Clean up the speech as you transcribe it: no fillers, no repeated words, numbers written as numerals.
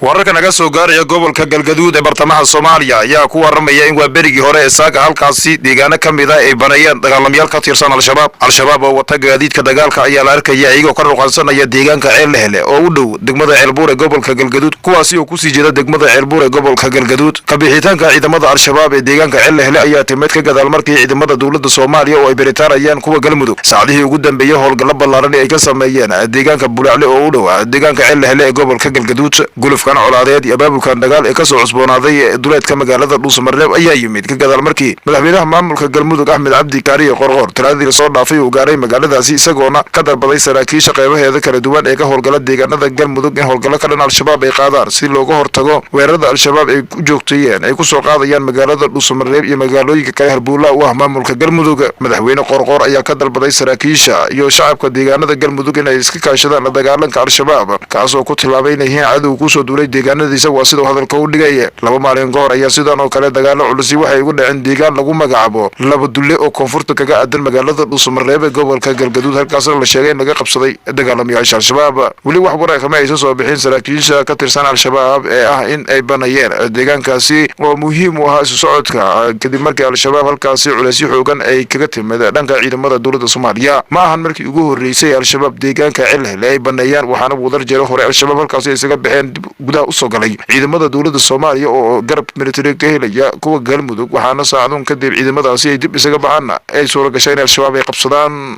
Wararka naga soo gaaraya gobolka Galgaduud ee bartamaha Soomaaliya ayaa ku waramaya in waa berigii hore ee saaga halkaasi deegaano ka mid ah ay baneeyeen dagaalamayaal ka tirsan Al-Shabaab. Al-Shabaab oo wata gaadiidka dagaalka ayaa la arkaya iyagoo ka ruqansanaya deegaanka Ceel Lehele oo u dhow degmada Ceelbuur ee gobolka Galgaduud, kuwaasi oo kusii jeeda degmada Ceelbuur ee gobolka Galgaduud. Kabixitaanka ciidamada Al-Shabaab ee deegaanka Ceel Lehele ayaa timid ka gadaal markii ciidamada dowladda Soomaaliya oo ay baritaarayaan kuwa Galmudug saacadihii ugu dambeeyey howlgallo ballaaran ay ka sameeyeen deegaanka Bulacle oo u dhow deegaanka Ceel Lehele ee gobolka Galgaduud. Gulufkan colaadeed iyo abaabulkan dagaal ee kasoo cusboonaaday duleedka magaalada Dhuusamareeb ayaa yimid ka gadaal markii madaxweynaha maamulka Galmudug, Axmed Cabdi Kaariye Qorqor, talaadii lasoo dhaafay uu gaaray magaaladaasi, isagoona ka dalbaday saraakiisha qeybaheeda kala duwan ee ka howlgala deegaanada Galmudug in howlgallo ka dhan Al-Shabaab ay qaadaan, si looga hortago weerarada Al-Shabaab ay ku joogteeyeen ay kusoo qaadayaan magaalada Dhuusamareeb iyo magaalooyinka kale halbuula u ah maamulka Galmudug. Madaxweyne Qorqor ayaa ka dalbaday saraakiisha iyo shacabka deegaanada Galmudug inay iska kaashadaan la dagaalanka Al-Shabaab, kaasoo ku tilmaamay inay yihiin cadow kusoo duulay deegaanadiisa, waa siduu hadalka u dhigay. 2 maalin ka hor ayaa sidan oo kale dagaalo culusi waxay ugu dhaceen deegaan lagu magacaabo Laba Dulle oo koonfurta kaga aadan magaalada Dhuusamareeb ee gobolka Galgaduud, halkaasna la sheegay in laga qabsaday dagaalamayaasha Al-Shabaab. Weli wax warar kama aysan soo bixin saraakiisha ka tirsan Al-Shabaab ee ah in ay banayeen deegaankaasi oo muhiim u ahaa isu socodka, kadib markii Al-Shabaab halkaasi culeysyo xoogan ay kaga timid dhanka ciidamada dowladda Soomaaliya. Ma ahan markii ugu horreysay Al-Shabaab deegaanka Celhele ay baneeyaan, waxaana wadar jeero hore Al-Shabaab halkaasi isaga baxeen dib gudaha usoo galay ciidamada dowladda Soomaaliya oo garab military ka helaya kuwa Galmudug, waxaana saacadun kadib ciidamadaasi ay dib isaga baxaanna ay suura gashay in Al-Shabaab ay qabsadaan.